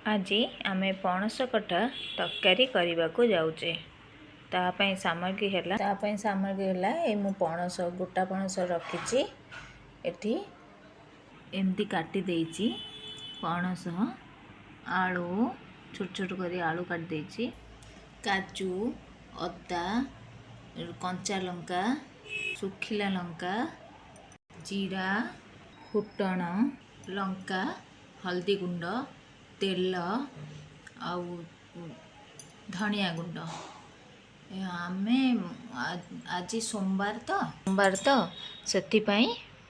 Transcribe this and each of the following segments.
ଆଜି ଆମେ ପଣସ କଠା ତରକାରୀ କରିବାକୁ ଯାଉଛେ। ତା ପାଇଁ ସାମଗ୍ରୀ ହେଲା, ଏ ମୁଁ ପଣସ, ଗୋଟା ପଣସ ରଖିଛି ଏଠି। ଏମିତି କାଟି ଦେଇଛି ପଣସ, ଆଳୁ ଛୋଟ ଛୋଟ କରି ଆଳୁ କାଟି ଦେଇଛି, କାଜୁ, ଅଦା, କଞ୍ଚା ଲଙ୍କା, ଶୁଖିଲା ଲଙ୍କା, ଜିରା, ଫୁଟଣ, ଲଙ୍କା, ହଳଦୀ ଗୁଣ୍ଡ, ତେଲ ଆଉ ଧନିଆ ଗୁଣ୍ଡ। ଆମେ ଆଜି ସୋମବାର ତ, ସେଥିପାଇଁ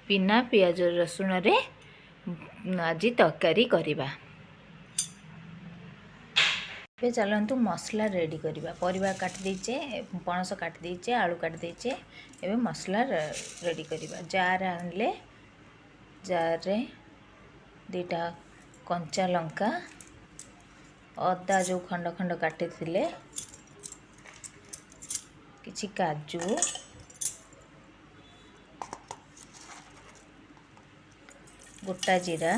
ବିନା ପିଆଜ ରସୁଣରେ ଆଜି ତରକାରୀ କରିବା। ଏବେ ଚାଲନ୍ତୁ ମସଲା ରେଡ଼ି କରିବା। ପରିବା କାଟି ଦେଇଛେ, ପଣସ କାଟି ଦେଇଛେ, ଆଳୁ କାଟି ଦେଇଛେ। ଏବେ ମସଲା ରେଡ଼ି କରିବା। ଜାର୍ ଆଣିଲେ, ଜାର୍ରେ 2ଟା କଞ୍ଚା ଲଙ୍କା, ଅଦା ଯେଉଁ ଖଣ୍ଡ ଖଣ୍ଡ କାଟିଥିଲେ, କିଛି କାଜୁ, ଗୋଟା ଜିରା,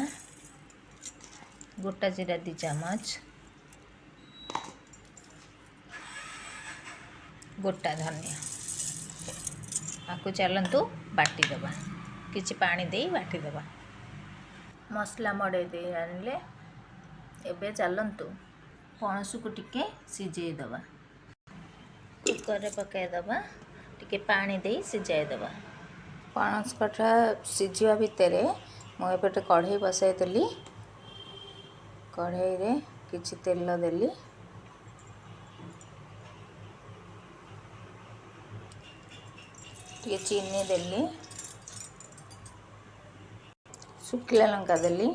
ଗୋଟା ଜିରା 2 ଚାମଚ, ଗୋଟା ଧନିଆ। ଆକୁ ଚାଲନ୍ତୁ ବାଟିଦେବା, କିଛି ପାଣି ଦେଇ ବାଟିଦେବା। ମସଲା ମଡ଼େଇ ଦେଇ ଆଣିଲେ। ଏବେ ଚାଲନ୍ତୁ ପଣସକୁ ଟିକେ ସିଝେଇ ଦେବା। କୁକରରେ ପକାଇଦେବା, ଟିକେ ପାଣି ଦେଇ ସିଝାଇଦେବା। ପଣସ କଠା ସିଝିବା ଭିତରେ ମୁଁ ଏପଟେ କଢ଼େଇ ବସାଇଦେଲି। କଢ଼େଇରେ କିଛି ତେଲ ଦେଲି। ଟିକେ ଚିନି ଦେଲି, ଶୁଖିଲା ଲଙ୍କା ଦେଲି,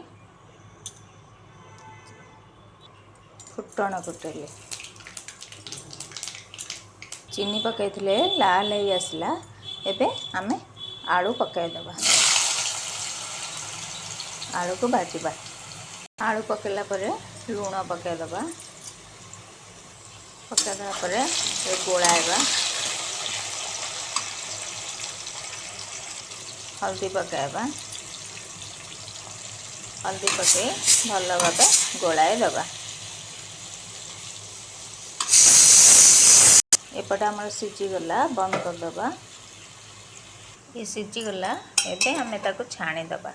ଫୁଟଣ ଫୁଟେଇଲି। ଚିନି ପକାଇଥିଲେ, ଲାଲ ହେଇ ଆସିଲା। ଏବେ ଆମେ ଆଳୁ ପକାଇଦେବା, ଆଳୁକୁ ଭାଜିବା। ଆଳୁ ପକାଇଲା ପରେ ଲୁଣ ପକାଇଦେବା। ପକାଇଦେବା ପରେ ଗୋଳାଇବା, ହଳଦୀ ପକାଇବା। ହଳଦୀ ପକାଇ ଭଲ ଭାବେ ଗୋଳାଇ ଦେବା। ଏପଟେ ଆମର ସିଝିଗଲା, ବନ୍ଦ କରିଦେବା। ଇଏ ସିଝିଗଲା, ଏବେ ଆମେ ତାକୁ ଛାଣିଦେବା।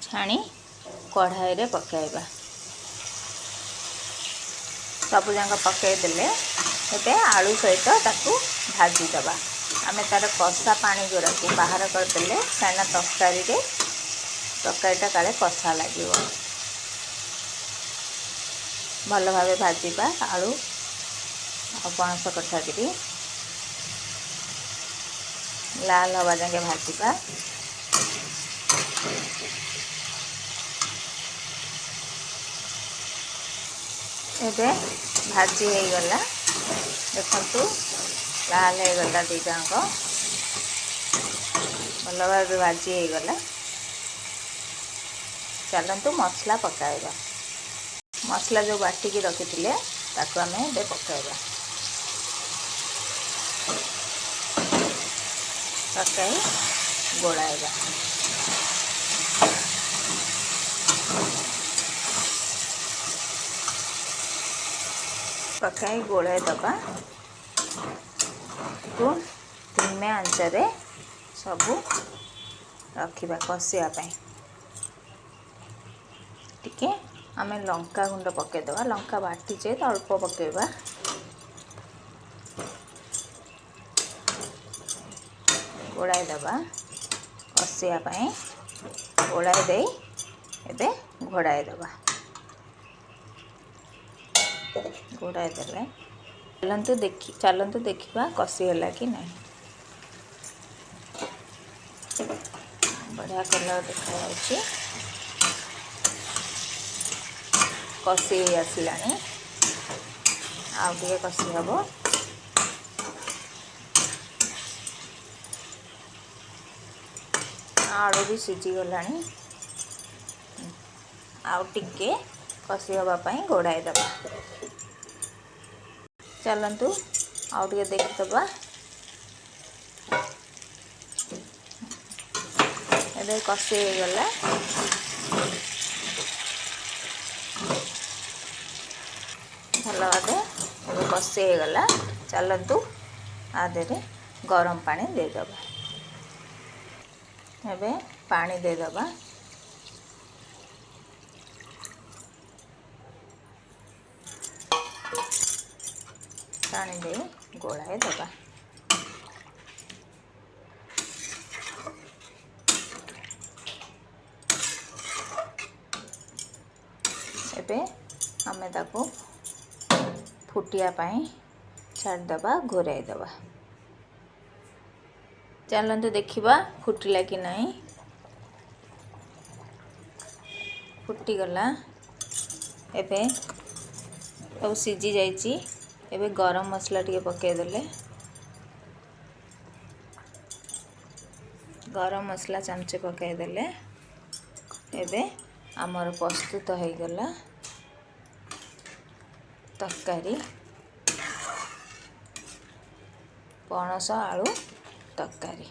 ଛାଣି କଢ଼ାଇରେ ପକାଇବା। ସବୁଯାକ ପକାଇଦେଲେ ଏବେ ଆଳୁ ସହିତ ତାକୁ ଭାଜିଦେବା। ଆମେ ତା'ର କଷା ପାଣି ଗୁଡ଼ାକୁ ବାହାର କରିଦେଲେ, କାହିଁକିନା ତରକାରୀଟା କାଳେ କଷା ଲାଗିବ। ଭଲ ଭାବେ ଭାଜିବା ଆଳୁ ଆଉ ପଣସ କଠା କିରି ଲାଲ ହେବା ଯାକେ ଭାଜିବା। ଏବେ ଭାଜି ହେଇଗଲା, ଦେଖନ୍ତୁ ଲାଲ ହେଇଗଲା, ଦୁଇଟାଙ୍କ ଭଲ ଭାବେ ଭାଜି ହେଇଗଲା। ଚାଲନ୍ତୁ ମସଲା ପକାଇବା। ମସଲା ଯେଉଁ ବାଟିକି ରଖିଥିଲେ, ତାକୁ ଆମେ ଏବେ ପକାଇବା। ପକାଇ ଗୋଳାଇବା। ପକାଇ ଗୋଳାଇ ଦେବା। କୁ ଧିମେ ଆଞ୍ଚରେ ସବୁ ରଖିବା କଷିବା ପାଇଁ। ଟିକେ ଆମେ ଲଙ୍କା ଗୁଣ୍ଡ ପକାଇଦେବା। ଲଙ୍କା ବାଟିଛେ ତ ଅଳ୍ପ ପକାଇବା। ଗୋଳାଇ ଦେବା କଷିବା ପାଇଁ। ଗୋଳାଇ ଦେଇ ଏବେ ଘୋଡ଼ାଇ ଦେବା। ଘୋଡ଼ାଇ ଦେଲେ ଚାଲନ୍ତୁ ଦେଖିବା କଷି ହେଲା କି ନାହିଁ। ବଢ଼ିଆ କଲର୍ ଦେଖାଯାଉଛି, କଷି ହେଇ ଆସିଲାଣି। ଆଉ ଟିକେ କଷି ହେବ। ଆଳୁ ବି ସିଝିଗଲାଣି। ଆଉ ଟିକେ କଷି ହେବା ପାଇଁ ଘୋଡ଼ାଇ ଦେବା। ଚାଲନ୍ତୁ ଆଉ ଟିକେ ଦେଖିଦେବା। ଏବେ କଷି ହେଇଗଲା। କଷି ହେଇଗଲା। ଚାଲନ୍ତୁ ଆ ଦେହରେ ଗରମ ପାଣି ଦେଇଦେବା। ଏବେ ପାଣି ଦେଇଦେବା। ପାଣି ଦେଇ ଗୋଳାଇ ଦେବା। ଏବେ ଆମେ ତାକୁ ଫୁଟିବା ପାଇଁ ଛାଡ଼ିଦେବା, ଘୋରାଇ ଦେବା। ଚାଲନ୍ତୁ ଦେଖିବା ଫୁଟିଲା କି ନାହିଁ। ଫୁଟିଗଲା। ଏବେ ସବୁ ସିଝି ଯାଇଛି। ଏବେ ଗରମ ମସଲା ଟିକେ ପକାଇଦେଲେ, ଗରମ ମସଲା ଚାମଚେ ପକାଇଦେଲେ। ଏବେ ଆମର ପ୍ରସ୍ତୁତ ହେଇଗଲା ତରକାରୀ, ପଣସ ଆଳୁ ତରକାରୀ।